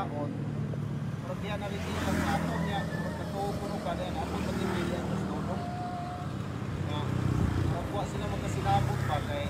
Mangaon. Pero diyan na rin sila sa ato niya, katuo kuno ka diyan ako pagipili ang dulong. Nga murag wa sila magkasinabot ba kay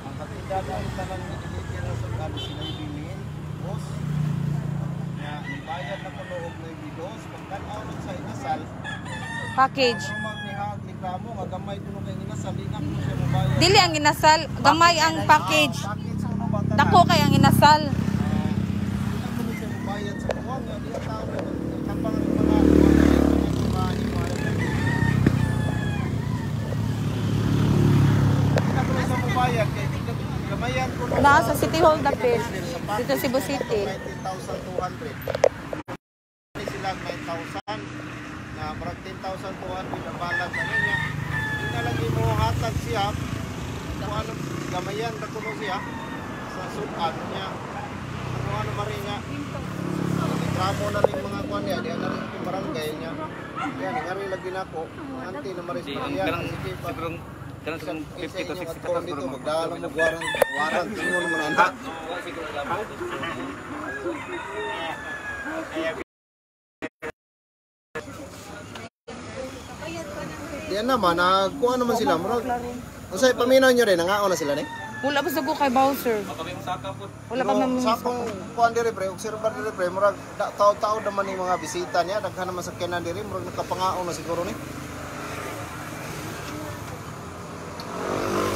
ang katidad ang tanang gidilitir sa sudaan sila ibilin. Boss, nga nibayad na kuno og 9,200 pagtan-aw nun sa inasal. Package. Ano magnihag reklamo nga gamay kuno kay inasal di na kuno siya mobayad. Dili ang inasal, gamay ang package. Package kuno ba tanan? Dako kay ang inasal. Di na kuno siya mobayad sa kuha nga di ang tao tabang ang mga di na kuno siya mobayad kay gamayan kuno. Naa sa City Hall dapit. Dito Cebu City. 19,200. Sila 9,000 na murag 10,200 ang balance ano niya. Di na lagi mo hatag siya kung ano gamayan ra kuno siya sa sudan niya. Ano ano mari nga. Reklamo na rin mga kuan niya, di na rin yung barangay niya. Yan, ngari lagi nako, anti na maris Di, ang Maria. kanang Sige pa. sigurong kanang sigurong 50 to 60 ka dito, magdala mo warang warang tingon naman anak. Diyan naman, nagkuha naman sila. Murag, unsay paminaw nyo rin, nangaon na sila ni? Wala pa sa ko kay Bowser. Wala pa man Sa akong kuan diri pre, observer diri pre, murag tao-tao naman yung mga bisita niya, daghan naman sa sakyanan diri, murag nakapangaon na siguro ni.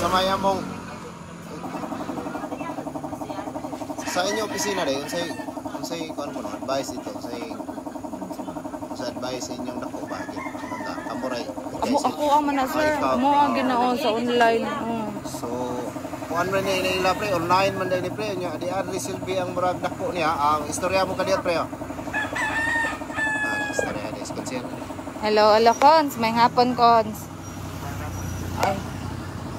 Sa maya mong sa inyo opisina rin, unsay unsay kuan mo no, advice dito, unsay sa advice sa inyong dako ba Amo ray. Amo ako ang man na, sir. Mo ang ginoo sa online. So, kuan man ni ila pre, online man ni pre nya di adli silbi ang murag dako niya ang istorya mo kadiat pre. Ah, istorya des konsyente. Hello, hello cons, may hapon cons. Ay.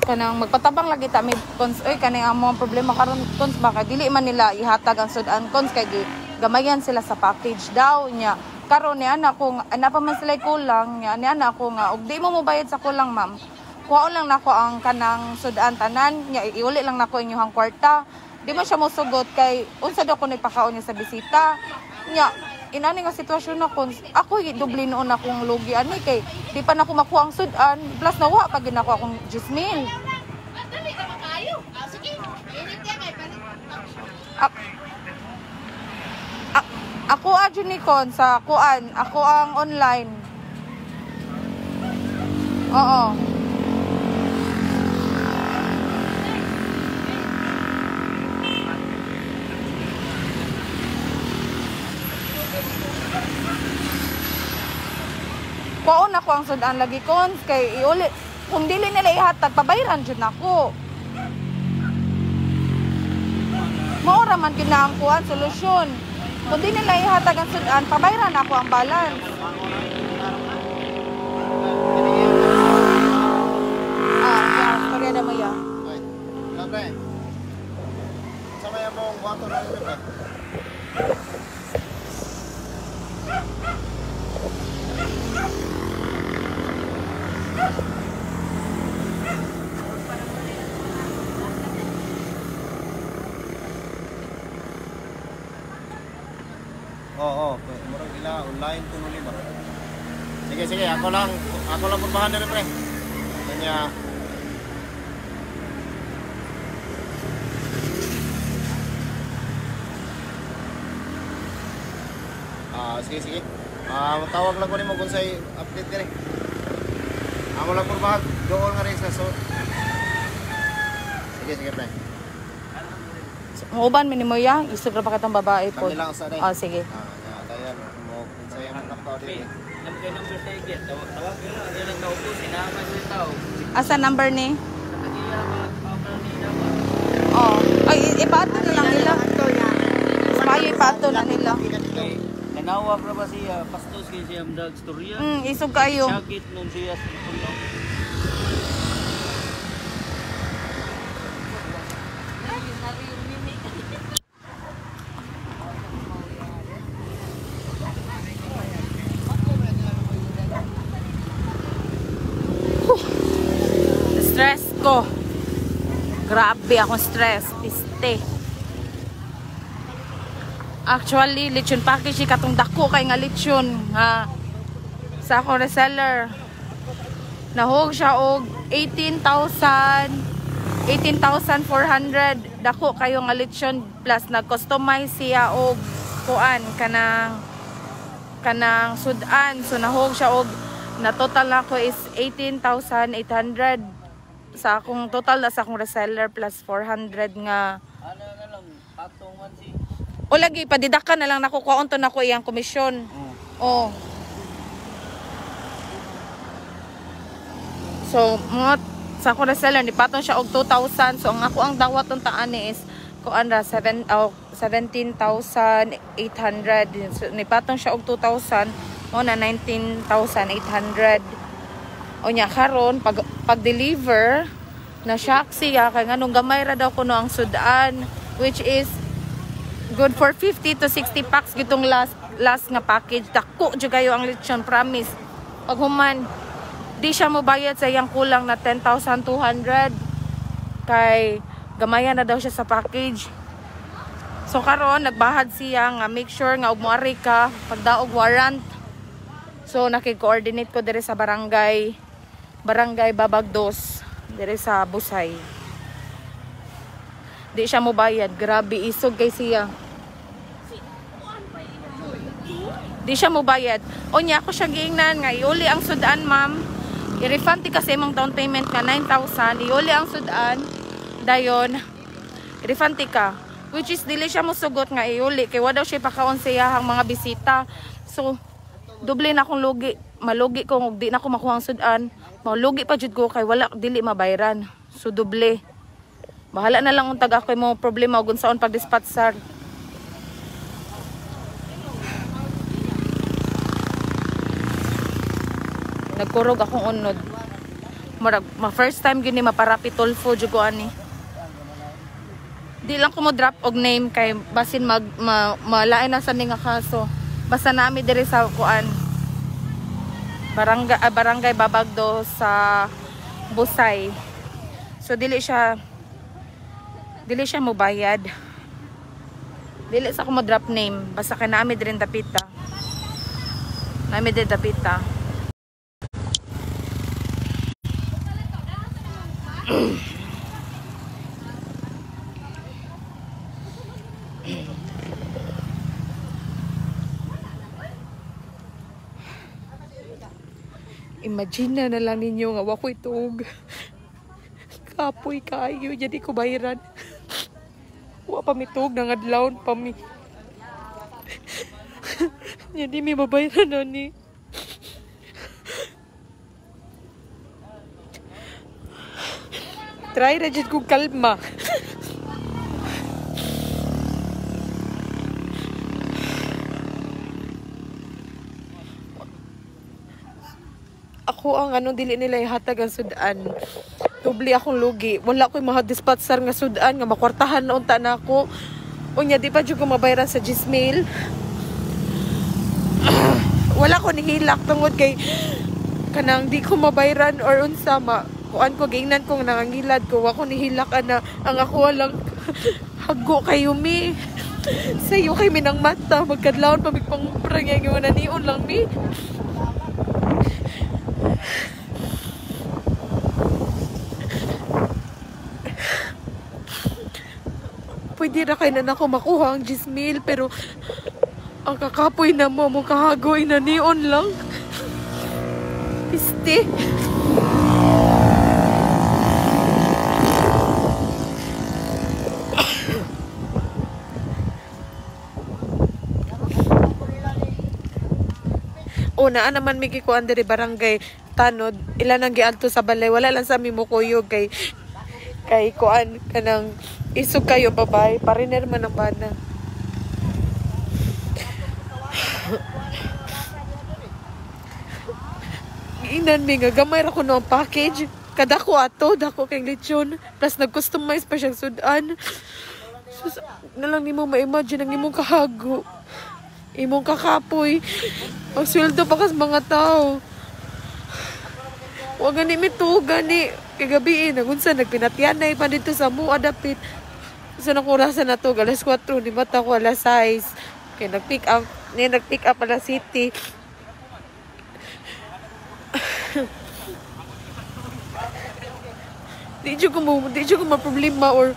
Kanang magpatabang lagi ta may cons oy kanang amo ang problema karon cons ba kay dili man nila ihatag ang sudan cons kay gi gamayan sila sa package daw nya. Karon ni ana ko ana pa man sila kulang nya ni ana ko nga og di mo mobayad sa kulang ma'am. Kuhaon lang nako ang kanang sudan tanan nya iuli lang nako inyong kwarta. Di man siya mosugot kay unsa daw kuno ipakaon niya sa bisita. Nya inani nga sitwasyon na cons ako doble noon akong lugi ani kay di pa nako makuha ang sudan plus nawa pa gid nako akong 10,000. Dali ka makayo. Ah, sige. Init yan kay palit. Ako adyo ni Con sa kuan, ako ang online. Oo. Kuon ako ang sudan lagi cons kay iuli kung dili nila ihatag pabayran jud nako. Mao ra man gid na ang kuan solusyon. Kung di nila ihatag ang sudan, pabayran ako ang balance. Ah, ya, storya na mo ya. Ay, wala pre. Sa maya mong buhaton na rin pre. Oo, murag ila online kuno ni ba. Sige, sige, ako lang purbahan diri pre. Kanya sige, sige. Tawag lang ko nimo kung say update diri. Amo lang purbahan doon nga rin sa so. Sige, sige pre. Muuban mi nimo ya, isip ra pa kitang babae po. Kami lang sa day. Ah, sige. Dayan mo kung say ang nakaw diri. Number sa igit. Tawag yun lang. Yan ang tao ko. Sinama siya tao. Asa number ni? Sa tagiya, mga tao ka nila. Oh. Ay, ipaato na lang nila. Mayo ipaato na nila. Nanawag ra ba siya? Pastos kay siya ang dag storya. Isog kayo. Sakit nun siya sa puno. Stress ko. Grabe akong stress. Piste. Actually, lechon package ni katong dako kay nga lechon nga sa akong reseller. Nahog siya og 18,400 dako kayo nga lechon plus nag-customize siya og kuan kanang sudan. So nahog siya og na total nako is 18,800 sa akong total na sa akong reseller plus 400 nga Ano na lang, patong man si. O lagi padidakan na lang nako kuon to nako iyang komisyon. Oh. So mga sa akong reseller ni patong siya og 2,000. So ang ako ang dawat unta ani is kuan ra 17,800. So, nipatong siya og 2,000 mo na 19,800. Unya karon pag deliver na shock siya kay nganong gamay ra daw kuno ang sudan, which is good for 50 to 60 packs gitong last nga package. Dako jud kayo ang lechon, promise. Pag human di siya mobayad sa iyang kulang na 10,200 kay gamayan na daw siya sa package. So karon nagbahad siya nga make sure nga og moari ka pagdaog warrant. So naki-coordinate ko diri sa barangay Babag Dos diri sa Busay. Di siya mobayad, grabe isog kay siya. Di siya mobayad. Unya ako siya giingnan nga iuli ang sudan, ma'am. I-refund ti kasi imong down payment nga 9,000, iuli ang sudan. Dayon i-refund ti ka. Which is dili siya mosugot nga iuli kay wa daw siya pakaon sa iyahang mga bisita. So doble na akong lugi. Malugi ko og di na ako makuha ang sudan. Malugi pa jud ko kay wala dili mabayran. So doble. Bahala na lang untag ako mo problema og unsaon pag-dispatch sir. Nagkurog akong unod. Murag ma first time gyud ni maparapi tulfo jud ko ani. Di lang ko mo drop og name kay basin mag malain na sa ni nga kaso. Basta nami diri sa kuan. Barangay Babagdo sa Busay. So dili siya mobayad. Dili sa ko mo drop name basta kay nami diri dapita. Nami diri dapita. Imagine na lang ninyo nga wa ko'y tuog. Kapoy kaayo, jadi ko bayaran. Wa pa mi tuog, nangadlawon pa mi. Jadi mi mabayaran na ni. Try ra jud kog kalma. Ako ang anong dili nila ihatag ang sudan. Tubli akong lugi. Wala ko'y mga dispatcher nga sudan nga makwartahan na unta na ako. Unya di pa jud ko mabayaran sa Gmail. Wala ko nihilak tungod kay kanang di ko mabayaran or unsa ma kuan ko giingnan ko nangangilad ko. Wa ko nihilak ana ang ako lang hago kayo mi. Sayo kay minang mata magkadlawon pa mig pangumpra nga nanion lang mi. Pwede ra kay na nako makuha ang Gmail pero ang kakapoy na mo kahagoy na nion lang. Piste. Una naman mi gikuan diri barangay Tanod, ilan ang giadto sa balay, wala lang sa mi mukuyog kay kuan kanang isog kayo babay, pariner man ang bana. Giinan mi nga gamay ra kuno ang package. Kadako ato, dako kay lechon, plus nag-customize pa siyang sudan. Sus, na lang nimo ma-imagine ang imong kahago. Imong kakapoy. Ang sweldo pa kas mga tao. Wa gani mi tuog gani kagabi nagunsa nagpinatyanay pa dito sa mua dapit. Sa nakurasa na to alas 4 ni mata ko alas 6. Kay nag-pick up, ni nag-pick up pala city. Di jud ko maproblema or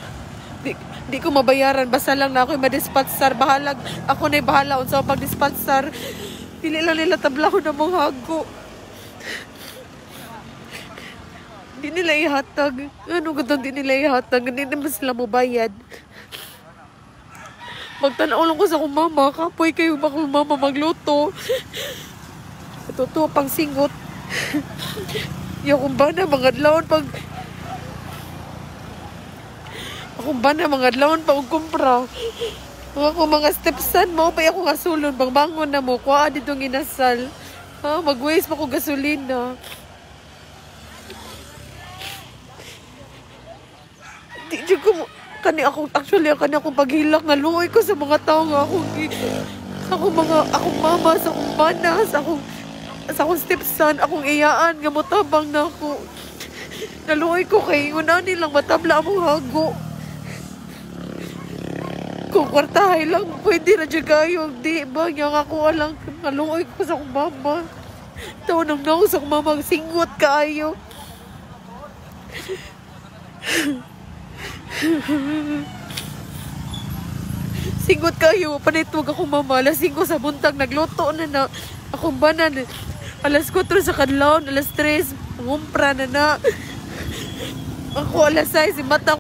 di ko mabayaran, basta lang na ako ma-dispatchar. Bahalag ako na bahala unsa pag dispatchar. Dili lang nila tablahon na mong hago. Di nila ihatag. Ano gudong di nila ihatag? Hindi naman sila mobayad. Magtanaw lang ko sa akong mama. Kapoy kayo ba akong mama magluto? Totoo, pang singot. Yung akong bana, mga adlawon pag... Akong bana, mga adlawon pa og kumpra. Mga akong mga stepson mo, pa ako nga sulon, bangbangon na mo, kuha ditong inasal. Ha, mag-waste pa ko gasolina. Di jud ko kani ako, actually kani akong paghilak, nga luoy ko sa mga tao nga akong sa akong mga akong mama, sa akong bana, sa akong stepson, akong iyaan nga motabang na ako. Naluoy ko kay una nilang matabla among hago. Kung kwartahay lang pwede na jud kayo, di ba nya nga ako lang, naluoy ko sa akong mama. Taon nang naong sa akong mama, singot kaayo. Singot kayo, panitwag ako mama. Alas 5 sa buntag, nagluto na na. Akong banan, alas 4 sa kadlawon, alas 3, ngumpra na na. Ako alas 6, mata